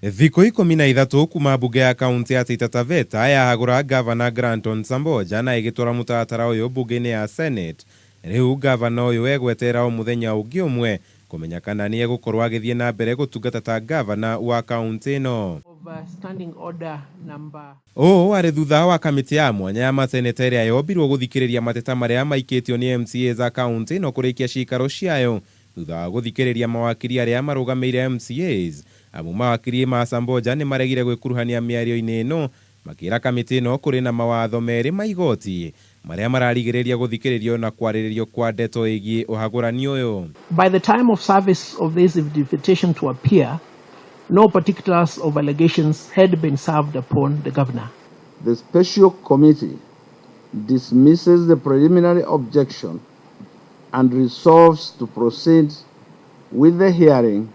Thikũ 13 kuma mbunge ya kaunti ya Taita Taveta yahagũra ngavana Granton Samboja na ĩgĩtwara mũtaratara ũyũ mbunge-inĩ ya Senate. Rĩu ngavana ũyũ egweterera o mũthenya ũngĩ ũmwe kũmenya kana nĩ egũkorwo agĩthiĩ na mbere gũtungata ta ngavana wa kaunti ĩno. Ũũ warĩ thutha wa kamĩtĩ ya mwanya ya maseneta ĩrĩa yombirwo gũthikĩrĩria mateta marĩa maikĩtio nĩ MCAs a kaunti ĩno kũrĩkia ciikaro ciayo thutha wa gũthikĩrĩria mawakiri arĩa marũgamĩire MCAs. Amu mawakiri ma Samboja nĩ maregire gwĩkuruhania mĩario-inĩ ĩno makĩra kamĩtĩ ĩno kũrĩ na mawatho merĩ ma igoti marĩa mararigĩrĩria gũthikĩrĩrio na kwarĩrĩrio kwa ndeto ĩgiĩ ũhagũrani ũyũ. By the time of service of this invitation to appear, no particulars of allegations had been served upon the governor. The special committee dismisses the preliminary objection and resolves to proceed with the hearing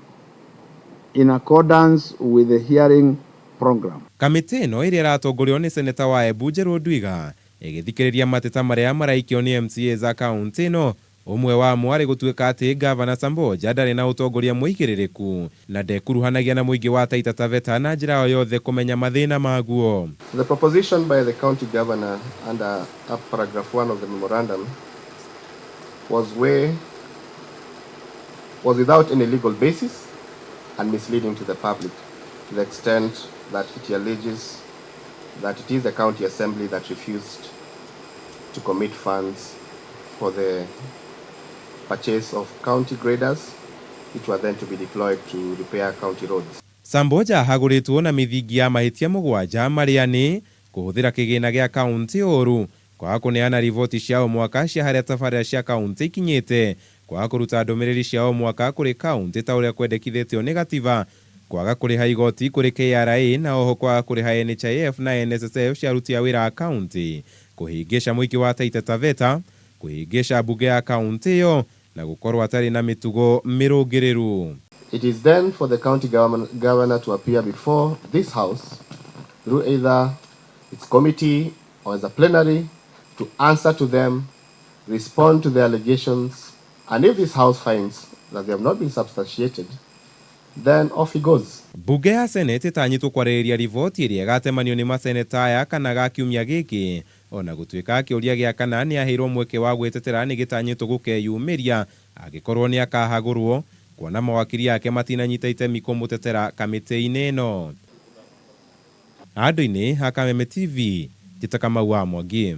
in accordance with the hearing program. Kamĩtĩ ĩno ĩrĩa ĩratongorio nĩ seneta wa Embu Njerũ Ndwiga ĩgĩthikĩrĩria mateta marĩa maraikio nĩ MCAs a kaunti ĩno, ũmwe wamo arĩ gũtuĩka atĩ ngavana Samboja ndarĩ na ũtongoria mũigĩrĩrĩku na ndekuruhanagia na mũingĩ wa Taita Taveta na njĩra o yothe kũmenya mathĩna maguo. The proposition by the county governor under up paragraph 1 of the memorandum was without any legal basis and misleading to the public to the extent that it alleges that it is the county assembly that refused to commit funds for the purchase of county graders, which were then to be deployed to repair county roads. Samboja ahagũrĩtwo na mĩthingi ya mahĩtia 7 marĩa nĩ kũhũthĩra kĩgĩna gĩa kaunti ũru, kwaga kũneana riboti cia o mwaka cia harĩa tabarĩra cia kaunti ikinyĩte, kwaga kũruta ndũmĩrĩri cia o mwaka kũrĩ kaunti ta ũrĩa kwendekithĩtio nĩ gatiba, kwaga kũrĩha igoti kũrĩ KRA na oho kwaga kũrĩha NHIF na NSSF cia aruti a wĩra a kaunti, kũhĩngĩca mũingĩ wa Taita Taveta, kũhĩngĩca mbunge ya kaunti ĩyo na gũkorwo atarĩ na mĩtugo mĩrũngĩrĩru. It is then for the county governor to appear before this house through either its committee or as a plenary to answer to them, respond to the allegations, and if this house finds that they have not been substantiated, then off he goes. Mbunge ya Senate ĩtanyĩtwo kwarĩrĩria riboti ĩrĩa ĩgatemanio nĩ maseneta aya kana ga kiumia gĩkĩ, ona gũtuĩka kĩũria gĩa kana nĩ aheirwo mweke wa gwĩtetera nĩ gĩtanyĩtwo gũkeyumĩria angĩkorwo nĩ akahagũrwo, kuona mawakiri ake matinanyita itemi kũmũtetera kamĩtĩ-inĩ ĩno. Andũ-inĩ ha Kameme TV, njĩta Kamau wa Mwangi.